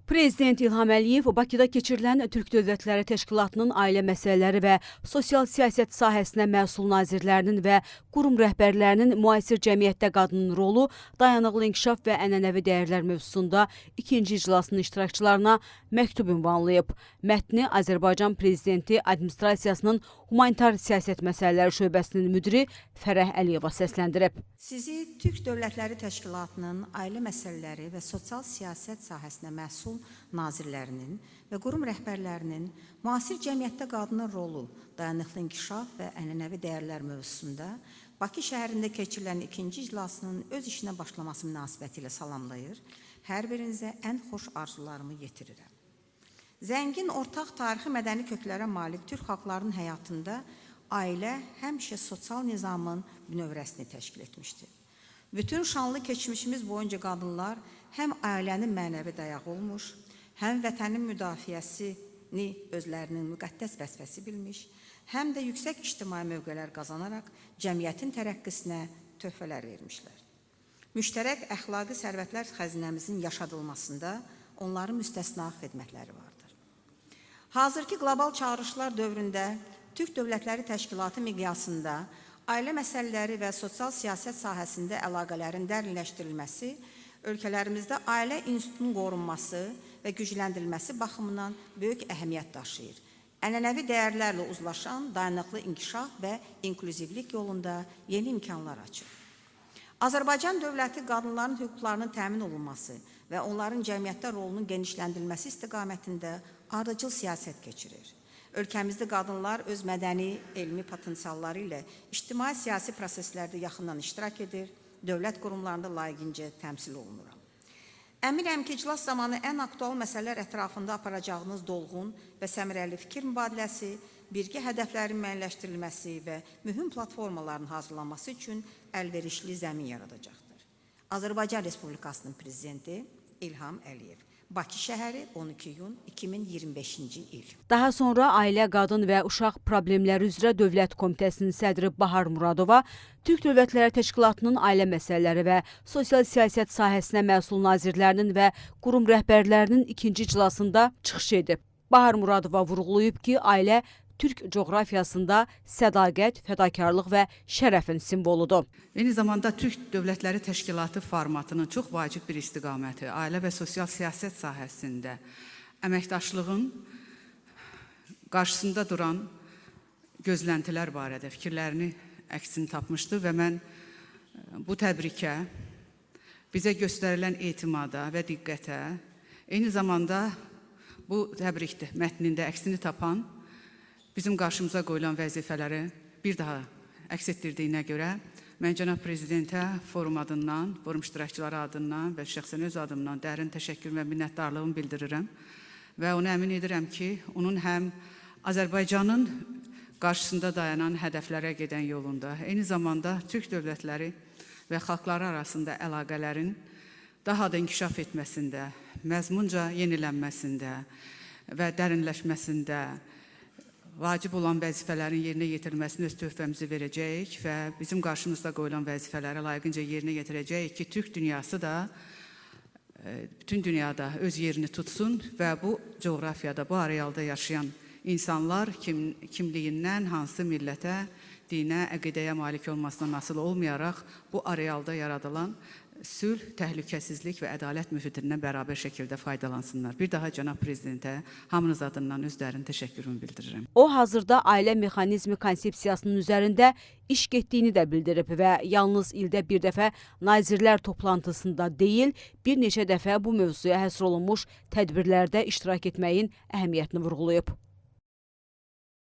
Prezident İlham Əliyev Bakıda keçirilən Türk Dövlətləri Təşkilatının ailə məsələləri və sosial siyasət sahəsinə məsul nazirlərinin və qurum rəhbərlərinin müasir cəmiyyətdə qadının rolu, dayanıqlı inkişaf və ənənəvi dəyərlər mövzusunda ikinci iclasının iştirakçılarına məktub ünvanlayıb. Mətni Azərbaycan Prezidenti Administrasiyasının Humanitar Siyasət Məsələləri şöbəsinin müdiri Fərəh Əliyeva səsləndirib. Sizi Türk Dövlətləri Təşkilatının ailə məsələləri və sosial siyasət sahəsinə məsul nazirlərinin və qurum rəhbərlərinin müasir cəmiyyətdə qadının rolu, dayanıqlı inkişaf və ənənəvi dəyərlər mövzusunda Bakı şəhərində keçirilən ikinci iclasının öz işinə başlaması münasibətilə salamlayır, hər birinizə ən xoş arzularımı yetirirəm. Zəngin ortaq tarixi mədəni köklərə malik türk xalqlarının həyatında ailə həmişə sosial nizamın bünövrəsini təşkil etmişdir. Bütün şanlı keçmişimiz boyunca qadınlar həm ailənin mənəvi dayağı olmuş, həm vətənin müdafiəsini özlərinin müqəddəs vəzifəsi bilmiş, həm də yüksək ictimai mövqelər qazanaraq cəmiyyətin tərəqqisinə töhfələr vermişlər. Müştərək əxlaqi sərvətlər xəzinəmizin yaşadılmasında onların müstəsna xidmətləri vardır. Hazırki qlobal çağırışlar dövründə Türk Dövlətləri Təşkilatı miqyasında ailə məsələləri və sosial siyasət sahəsində əlaqələrin dərinləşdirilməsi, ölkələrimizdə ailə institutunun qorunması və gücləndirilməsi baxımından böyük əhəmiyyət daşıyır. Ənənəvi dəyərlərlə uzlaşan dayanıqlı inkişaf və inklüzivlik yolunda yeni imkanlar açır. Azərbaycan dövləti qadınların hüquqlarının təmin olunması və onların cəmiyyətdə rolunun genişləndirilməsi istiqamətində ardıcıl siyasət keçirir. Ölkəmizdə qadınlar öz mədəni, elmi potensialları ilə ictimai-siyasi proseslərdə yaxından iştirak edir, dövlət qurumlarında layiqincə təmsil olunuram. Əminəm ki, iclas zamanı ən aktual məsələlər ətrafında aparacağınız dolğun və səmərəli fikir mübadiləsi, birgə hədəflərin müəyyənləşdirilməsi və mühüm platformaların hazırlanması üçün əlverişli zəmin yaradacaqdır. Azərbaycan Respublikasının Prezidenti İlham Əliyev. Bakı şəhəri, 12 iyun 2025-ci il. Daha sonra Ailə, Qadın və Uşaq Problemləri üzrə Dövlət Komitəsinin sədri Bahar Muradova Türk Dövlətləri Təşkilatının ailə məsələləri və sosial siyasət sahəsinə məsul nazirlərinin və qurum rəhbərlərinin ikinci iclasında çıxış edib. Bahar Muradova vurğulayıb ki, ailə Türk coğrafiyasında sədaqət, fədakarlıq və şərəfin simvoludur. Eyni zamanda Türk Dövlətləri Təşkilatı formatının çox vacib bir istiqaməti ailə və sosial siyasət sahəsində əməkdaşlığın qarşısında duran gözləntilər barədə fikirlərini əksini tapmışdı və mən bu təbrikə, bizə göstərilən etimada və diqqətə, eyni zamanda bu təbrik mətnində əksini tapan bizim qarşımıza qoyulan vəzifələri bir daha əks etdirdiyinə görə mən cənab prezidentə forum adından, forum iştirakçıları adından və şəxsən öz adımdan dərin təşəkkür və minnətdarlığımı bildirirəm və onu əmin edirəm ki, onun həm Azərbaycanın qarşısında dayanan hədəflərə gedən yolunda, eyni zamanda Türk dövlətləri və xalqları arasında əlaqələrin daha da inkişaf etməsində, məzmunca yenilənməsində və dərinləşməsində vacib olan vəzifələrin yerinə yetirilməsini öz töhfəmizi verəcəyik və bizim qarşımızda qoyulan vəzifələri layiqincə yerinə yetirəcəyik ki, Türk dünyası da bütün dünyada öz yerini tutsun və bu coğrafiyada, bu arealda yaşayan insanlar kimliyindən hansı millətə, dinə, əqidəyə malik olmasından asılı olmayaraq bu arealda yaradılan sülh, təhlükəsizlik və ədalət mühitindən bərabər şəkildə faydalansınlar. Bir daha cənab prezidentə hamınız adından öz dərin təşəkkürümü bildirirəm. O, hazırda ailə mexanizmi konsepsiyasının üzərində iş getdiyini də bildirib və yalnız ildə bir dəfə nazirlər toplantısında deyil, bir neçə dəfə bu mövzuya həsr olunmuş tədbirlərdə iştirak etməyin əhəmiyyətini vurğulayıb.